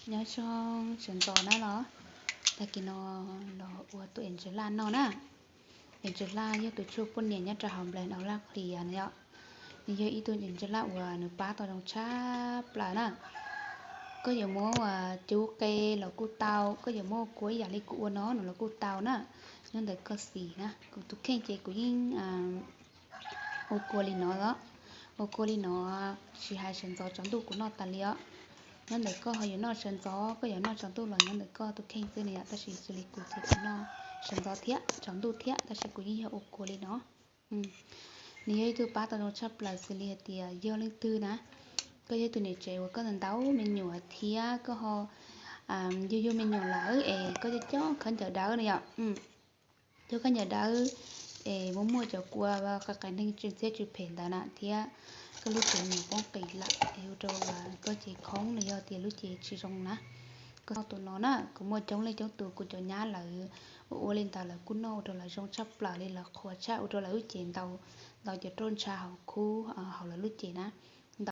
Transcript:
Nyob zoo sawv ntxov na los, tag kis no los ua tus es ntsis laj no na. Es ntsis laj yog tus tshuaj poj niam nyob rau hauv nplaim au laj qhias na yom. Nws yog ib tug es ntsis laj uas nws pab tau zoo tshaj plaws na. Koj yuav muab ua cub qe los kuj tau, koj yuav muab ua kua ib yam li kuv ua no no los kuj tau na. Nyob ntawm koj xis na, kuv tus kheej ces kuv yeej ua kua li no os. Ua kua li no, tsis hais sawv ntxov tsaus ntuj kuv noj tas li os. Nyob ntawm koj ho yuav noj sawv ntxov, koj yuav noj tsaus ntuj los nyob ntawm koj tus kheej xwb na yom, tab sis xws li kuv ces kuv noj sawv ntxov thiab tsaus ntuj thiab, tab sis kuv yeej yog ua kua li no. Nws yog ib tug pab tau zoo tshaj plaws xws li hais tias yog leej twg na, koj yog tus niam tsev uas koj ntau ntau me nyuam thiab koj ho yug yug me nyuam lawm es koj coj coj khaub ncaws dawb na yom. Coj khaub ncaws dawb es muaj muaj cov kua qai qai neeg tsw ntxhiab tsw phem ntawd na thiab koj lub cev nyuam poob qis lawm es ua rau koj cev khoob los yog tias lub cev tsis zoo na. Koj noj tus no na, kuv muaj coob leej coob tus kuv cov nyab lawv ua ua li ntawd lawv kuj noj ua rau lawv zoo tshaj plaws li, lawv qhuas tshaj, ua rau lawv lub cev ntau, ntau cov roj ntsha hauv khub hauv lawv lub cev na.